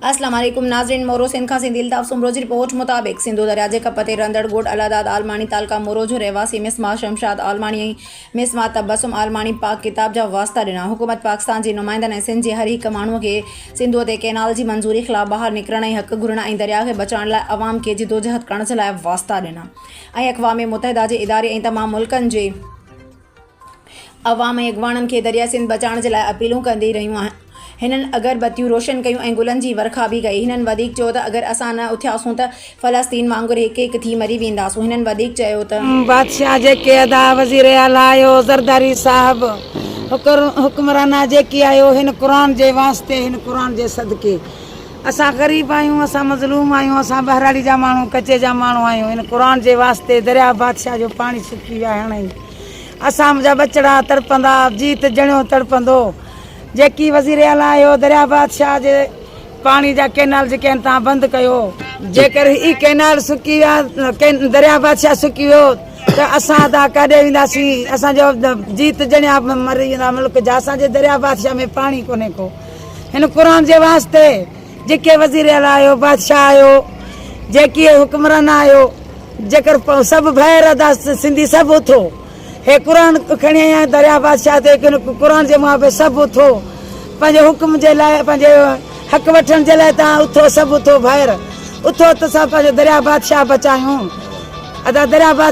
اسلام عليڪم ناظرين مورو سنڌ کان سنڌي الطاف سومرو جي رپورٽ مطابق سنڌو درياء جي ڪپ تي رهندڙ ڳوٺ الهداد عالماڻي تعلقه مورو جو رهواسي مسمار شمشاد عالماڻي ۽ مسمار تبسم عالماڻي پاڪ ڪتاب جا واسطا ڏنا حڪومت پاڪستان جي نمائندن ۽ سنڌ جي هر هڪ ماڻهو کي سنڌوء تي ڪئنال جي منظوري خلاف ٻاهر نڪرڻ ۽ حق گهرڻ ۽ درياء کي بچائڻ لاء عوام کي جدوجهد ڪرڻ جي لاء واسطا ڏنا ۽ اقوام متحده جي اداري ۽ تمام ملڪن جي عوام ۽ اڳواڻن کي درياء سنڌ بچائڻ جي لاء اپيلون ڪندي رهيون آهن. هنن اگر بتيون روشن ڪيون ۽ گلن جي ورکا به ڪئي. هنن وڌيڪ چيو ته اگر اسان نه اٿياسون ته فلسطين وانگر هڪ هڪ ٿي مري وينداسون. هنن وڌيڪ چيو ته. بادشاهه جيڪي ادا وزير اعليٰ آهيو زرداري صاحب حڪمرانا جيڪي آهيو هن قرآن جي واسطي هن قرآن جي صدقي اسان غريب آهيون اسان مظلوم آهيون اسان ٻهراڙي جا ماڻهو ڪچي جا ماڻهو آهيون هن قرآن جي واسطي درياء بادشاهه جو پاڻي سڪي ويو آهي هاڻي اسان جا ٻچڙا تڙپندا، جيت جڻيو تڙپندو. جيڪي وزير اعليٰ آهيو درياء بادشاهه جي پاڻي جا ڪينال جيڪي آهن تان بند ڪيو. جيڪر هي ڪينال سڪي ويا درياء بادشاهه سڪي ويو ته اسان ادا ڪاڏي وينداسين اسان جو جيت جڻيا مري ويندا ملڪ جا اسان جي درياء بادشاهه ۾ پاڻي ڪونهي ڪو هن قرآن جي واسطي جيڪي وزير اعليٰ آهيو بادشاهه آهيو جيڪي حڪمران آهيو جيڪر سڀ ڀائر ادا سنڌي سڀ اٿو هي قرآن کڻي آيا آهيون دريا بادشاهه تي قرآن جي محابي سڀ اٿو پنهنجي حڪم جي لاء پنهنجي حق وٺڻ جي لاء تان اٿو سڀ اٿو ڀائر اٿو ته سڀ پنهنجو دريا بادشاهه بچايون ادا دريا بادشاهه.